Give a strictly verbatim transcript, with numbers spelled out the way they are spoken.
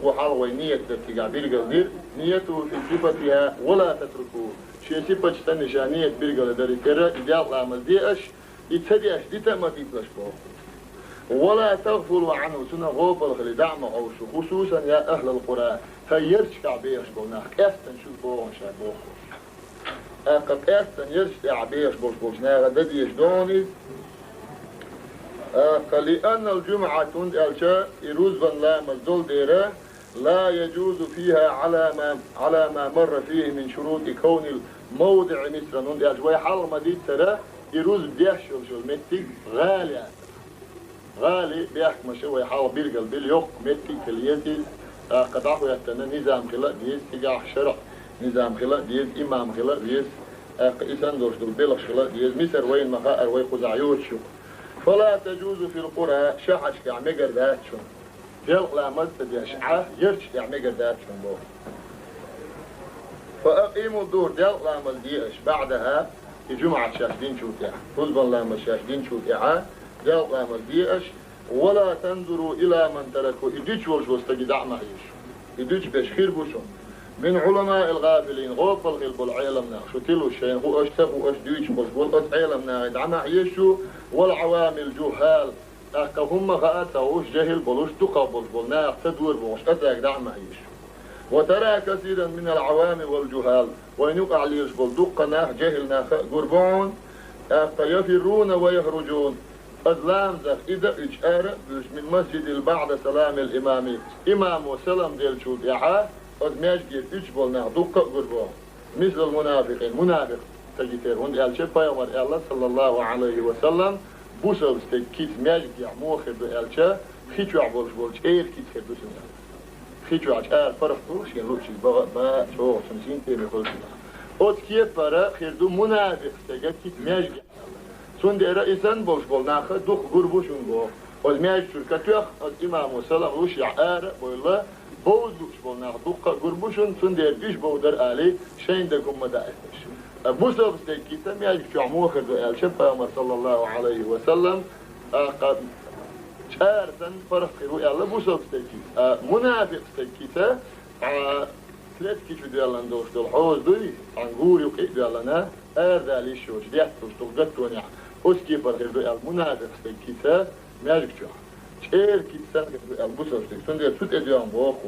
Вай хьалха вай ниет дар цигахь билгал дира, нияту фи сифатиха ва ла татрукуху. Шен сифаташ санна ша ниет билгал дар и тера, и делкъа ламаз де аша, и ца деш дита а ма дитлаш боху. Ва ла тагфулу анху, цунах гӀопал хила дӀа а ма хьовшу, хусусан я ахлал къура, хӀай ярташкахь бехаш болу нах, къаьстина шуьга боху ша боху. ТӀаккха къаьстина ярташ тӀехь бехаш болуш болчу наха дан дезаш ду хьуна иза. ТӀаккха лианнал жумӀата, хӀунда аьлча и рузбан ламаз долу дера, ла яжузу фиха ала ма, ала ма марра фихи мин шурути кавнил мавдиӀи мисран, хӀунда аьлча вай хьалха ма-дийццара, и рузба деш йолуш йолу меттиг гӀала яцара. ГӀали бехкамаша вай хьалха билгал била, йоккха меттиг хила еза иза, тӀаккха дӀахӀоьттина низам хила а деза, цигахь шарӀ низам хила а деза, имам хила а веза, тӀаккха и санна долуш долу белхаш хила а деза. Мисар вайна ма хаара, вай кхузахь йоцуш ю-кх. Фала тажузу фил къура, шахьаршкахь мегар дац шуна. Делкъа ламаз ца деш Ӏа, ярташ тӀехь мегар дац шуна боху. Фа акъиму зухр, делкъа ламаз де аша, баъдаха, и жумӀат шаьш динчул тӀаьхьа, рузбан ламаз шаьш динчул тӀаьхьа, делкъа ламаз де аша, ва ла танзуру ила ман тараку, и дуьтуш волуш волу стаге дӀа а ма хьежаш. И дуьтуш берш хир бу шуна. Мин Ӏуламаил гӀафилин, гӀопал хила болу Ӏелам нах, шу тилуш, шайна хууш, ца хууш, дуьйцуш болуш болу оцу Ӏелам нахе дӀа а ма хьежаш шу, вал Ӏавамил жуххал, тӀаккха хӀумма хаа а ца хууш, жехӀил болуш, дукхах болуш болу нах, ца дора бохуш, оцаьрга дӀа а ма хьежаш. Ва тара касиран минал Ӏавами вал жуххал, вайна юкъахь лелаш болу дуккха нах, жехӀил нах а гур бу хьуна, тӀаккха яфирруна ва яхружун, оцу ламазах и дан а, уьдуш ара а буьллуш, мин масжидил баъда саламил имами, имамо салам деллачул тӀаьхьа оцу маьждигера уьдуш болу нах дуккха а гур бу хьуна. Мислал мунафикъин, мунафикъ стаге тера, хӀунда аьлча Пайхамара аьлла, саллаллаху Ӏалайхи ва саллам, бусалба стеган кица маьждигехь муха хир ду аьлча, хи чохь болуш болу чӀеран кица хир ду шуна аьлла. Хи чохь чӀара паргӀат ду, шен луъучуьнга бан а, бан а, чӀогӀа цунна синтеме хуьлуш ду. Оцу кепара хир ду мунафикъ стеган кица маьждигехь. Цундела и санна болуш болу нах дукха гур бу шуна боху. Оцу маьждиг чуьра катоьхна, оцу имамо салам луш яхь ара а бевлла, бовза лууш болу нах дуккха а гур бу шуна, цундела уьш бовзар алий, шайна дагахь ма даийташ. Ткъа бусалба стеган кица маьждиг чохь муха хир ду аьлча, Пайхамара, саллаллаху Ӏалайхи ва саллам, тӀаккха чӀара санна паргӀат хир ву аьлла бусалба стеган кица. Ткъа мунафикъ стеган кица, ткъа Клетки чу доьллина долуш долу хьоза дуй, цхьана гур юкъа а доьллина, арадала йиш йоцуш, детталуш долу гаттонехь, оцу кепара хир ду аьлла мунафикъ стеган кица маьждиг чохь. ЧӀеран кица санна хир ду аьлла бусалба стеган. Цундела цу тӀе доьгӀна боху.